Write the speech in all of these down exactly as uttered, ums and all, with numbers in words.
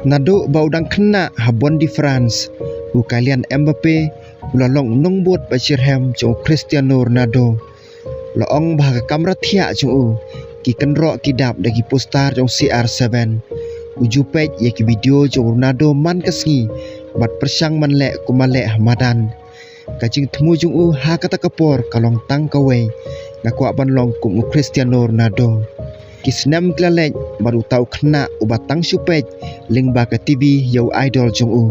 Naduh ba u dang khynnah ha Bondi France, u Kylian Mbappe u la long u nongbud ba shitrhem jong u Cristiano Ronaldo. La ong ba ha ka kamra thiah jong u, ki kynroh ki dap da ki poster jong C R seven. U ju peit ïa ki video jong u Ronaldo man ka sngi bad pyrshang ban leh kumba leh ha madan. Ka jingthmu jong u ha kata ka por ka long tang kawei, nga kwah ban long kum u Cristiano Ronaldo. Ki snem ki la leit bad uta u khynnah uba tang shu peit lyngba ka T V ïa u idol jong u,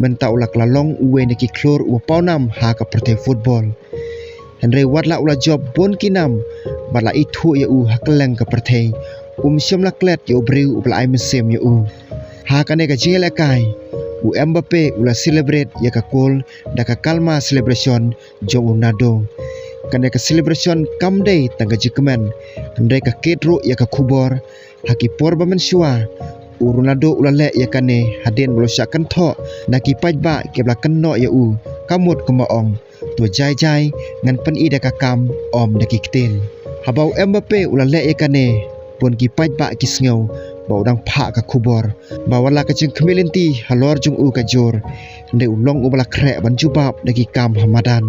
mynta u la kylla long uwei na ki khlur uba pawnam ha ka pyrthei football. Hynrei wat la u la jop bun ki nam bad la ithuh ïa u ha kylleng ka pyrthei, um shym la klet ïa u briew uba la ai mynsiem ïa u. Ha kane ka jingïalehkai, u Mbappe u la celebrate ïa ka goal da ka kalma celebration jong u Ronaldo. Kane ka celebration kam dei tang ka jingkmen, hynrei ka kit ruh ïa ka khubor. Ha ki por ba mynshuwa, u Ronaldo u la leh ïa kane hadien ba u la shah kynthoh na ki paidbah kiba la kynnoh ïa u, ka mut kumba ong, to jai jai ngan pyni da ka kam, ym da ki ktien. Haba u Mbappe u la leh ïa kane, bun ki paidbah ki sngew ba u dang phah ka khubor, ba wat la ka jingkhmih lynti halor jong u ka jur, hynrei u long uba la khreh ban jubab da ki kam ha madan.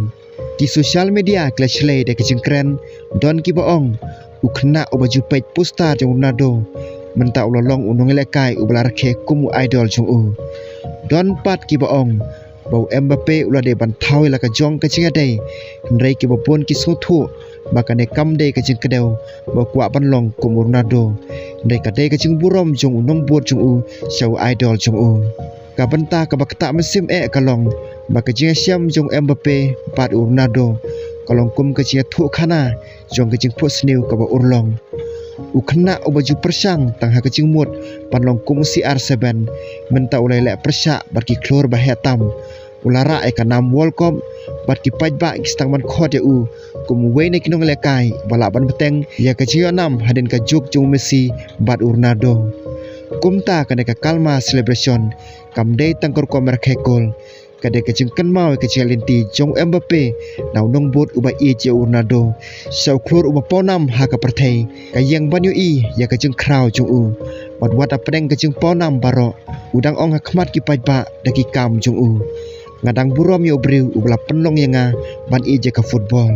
Ki social media ki la shlei da ki jingkren, don kiba ong, u khynnah uba ju peit poster jong u Ronaldo, mynta u la long u nongïalehkai uba la rakhe kum u idol jong u. Don pat kiba ong ba u Mbappe u la dei ban thaw ïa la ka jong ka jingïadei, hynrei kiba bun ki sngewthuh ba kane kam dei ka jingkdew ba u kwah ban long kum u Ronaldo, hynrei ka dei ka jingburom jong u nongbud jong u sha u idol jong u. Ka bynta kaba ktah mynsiem eh ka long ba ka jingïashem jong u Mbappe bad u Ronaldo ka long kum ka jingïathuhkhana jong ka jingphohsniew kaba urlong. U khynnah uba ju pyrshang tang ha ka jingmut ban long kum u C R seven, mynta u la ïaleh pyrshah bad ki khlur ba heh tam. U la rah ïa ka nam World Cup bad ki paidbah ki sdang ban khot ïa u kum uwei na ki nongïalehkai ba lah ban bteng ïa ka jingïohnam hadien ka juk jong u Messi bad u Ronaldo. Kumta kane ka kalma celebration kam dei tang ka rukom rakhe goal, ka dei ka jingkynmaw ïa ka jingïaid lynti jong u Mbappe na u nongbud uba ïeit ïa u Ronaldo sha u khlur uba pawnam ha ka pyrthei. Ka ïeng ban ïohi ïa ka jingkhraw jong u, bad wat hapdeng ka jingpawnam baroh, u dang ong ha khmat ki paidbah da ki kam jong u, nga dang burom ïa u briew uba la pynlong ïa nga ban ïeit ïa ka football.